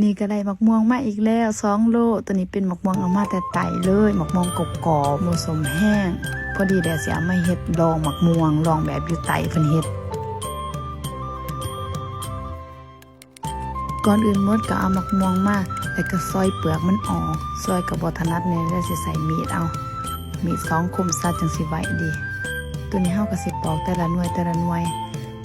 ນີ້ກໍໄດ້ໝາກມ່ວງມາອີກແລ້ວສອງໂລ. ຕົວນີ້ເປັນໝາກມ່ວງເອົາມາແຕ່ໃຕ້ເລີຍ, ໝາກມ່ວງກອບໆ ບໍ່ສົ້ມແຮງ. ພໍດີແລ້ວຊິເອົາມາເຮັດດອງໝາກມ່ວງ, ດອງແບບຢູ່ໃຕ້ເພິ່ນເຮັດ. ກ່ອນອື່ນໝົດກໍເອົາໝາກມ່ວງມາ ແລ້ວກໍຊອຍເປືອກມັນອອກ. ຊອຍກໍບໍ່ຖະໜັດແດ່ ແລ້ວຊິໃຊ້ມີດເອົາ, ມີດສອງຄົມສັດຈັ່ງຊິໄວດີ. ຕົວນີ້ເຮົາກໍຊິປອກແຕ່ລະໜ່ວຍ ແຕ່ລະໜ່ວຍ.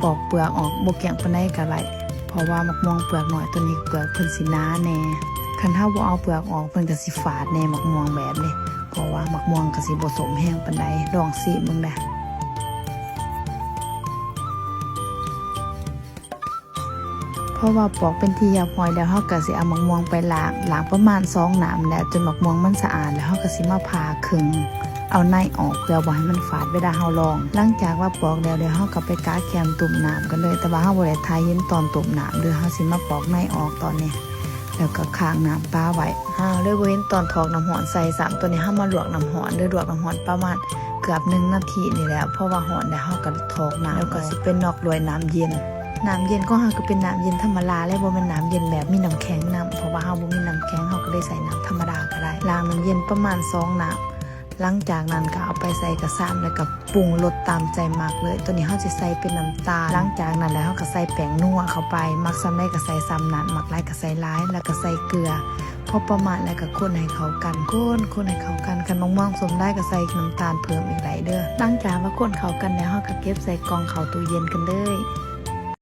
ປອກເປືອກອອກບໍ່ກ້ຽງປານໃດກໍໄດ້ ເພາະວ່າໝາກມ່ວງເປືອກໜ້ອຍ ຕົວນີ້ເປືອກເພິ່ນຊິໜາແດ່. ຄັນເຮົາບໍ່ເອົາເປືອກອອກ ເພິ່ນກໍຊິຝາດແດ່ ໝາກມ່ວງແບບນີ້, ເພາະວ່າໝາກມ່ວງກໍຊິບໍ່ສົ້ມແຮງປານໃດ. ລອງຊີມເບິ່ງເດີ້. ເພາະວ່າປອກເປັນທີ່ຮຽບຮ້ອຍແລ້ວ ເຮົາກໍຊິເອົາໝາກມ່ວງໄປລ້າງ, ລ້າງປະມານສອງນ້ຳແຫຼະ ຈົນໝາກມ່ວງມັນສະອາດ ແລ້ວເຮົາກໍຊິມາຜ່າເຄິ່ງ ເອົາໃນອອກ ເພື່ອບໍ່ໃຫ້ມັນຝາດເວລາເຮົາລອງ. ຫຼັງຈາກວ່າປອກແລ້ວ ແລ້ວເຮົາກໍໄປກະແຄມຕົ້ມນ້ຳກັນເລີຍ, ແຕ່ວ່າເຮົາບໍ່ໄດ້ຖ່າຍເຫັນຕອນຕົ້ມນ້ຳເດີ້. ເຮົາຊິມາປອກໃນອອກຕອນນີ້ ແລ້ວກໍຄ້າງນ້ຳປະໄວ້. ເຮົາເລີຍບໍ່ເຫັນຕອນຖອກນ້ຳຮ້ອນໃສ່ຊ້ຳ. ຕອນນີ້ເຮົາມາລວກນ້ຳຮ້ອນເດີ້, ລວກນ້ຳຮ້ອນປະມານເກືອບໜຶ່ງນາທີນີ້ແຫຼະ, ເພາະວ່າຮ້ອນແລ້ວເຮົາກໍຖອກນ້ຳ ແລ້ວກໍຊິໄປນອກດ້ວຍນ້ຳເຢັນ. ນ້ຳເຢັນຂອງເຮົາກໍເປັນນ້ຳເຢັນທຳມະດາ ແລະ ບໍ່ແມ່ນນ້ຳເຢັນແບບມີນ້ຳແຂງນຳ, ເພາະວ່າເຮົາບໍ່ມີນ້ຳແຂງ ເຮົາກໍເລີຍໃສ່ນ້ຳທຳມະດາກໍໄດ້. ລ້າງນ້ຳເຢັນປະມານສອງນ້ຳ. ຫຼັງຈາກນັ້ນກໍເອົາໄປໃສ່ກະຊາມ ແລ້ວກໍປຸງລົດຕາມໃຈມັກເລີຍ. ຕົວນີ້ເຮົາຊິໃສ່ເປັນນ້ຳຕານ. ຫຼັງຈາກນັ້ນແລ້ວ ເຮົາກໍໃສ່ແປ້ງນົວເຂົ້າໄປ, ມັກສ່ຳໃດກໍໃສ່ສ່ຳນັ້ນ, ມັກຫຼາຍກໍໃສ່ຫຼາຍ, ແລ້ວກໍໃສ່ເກືອພໍປະມານ ແລ້ວກໍຄົນໃຫ້ເຂົ້າກັນ. ຄົນ ຄົນໃຫ້ເຂົ້າກັນ. ຄັນໝາກມ່ວງສົ້ມຫຼາຍກໍໃສ່ນ້ຳຕານເພີ່ມອີກໄດ້ເດີ້. ຫຼັງຈາກວ່າຄົນເຂົ້າກັນແລ້ວ ເຮົາກໍເກັບໃສ່ກ່ອງເຂົ້າຕູ້ເຢັນກັນເລີຍ.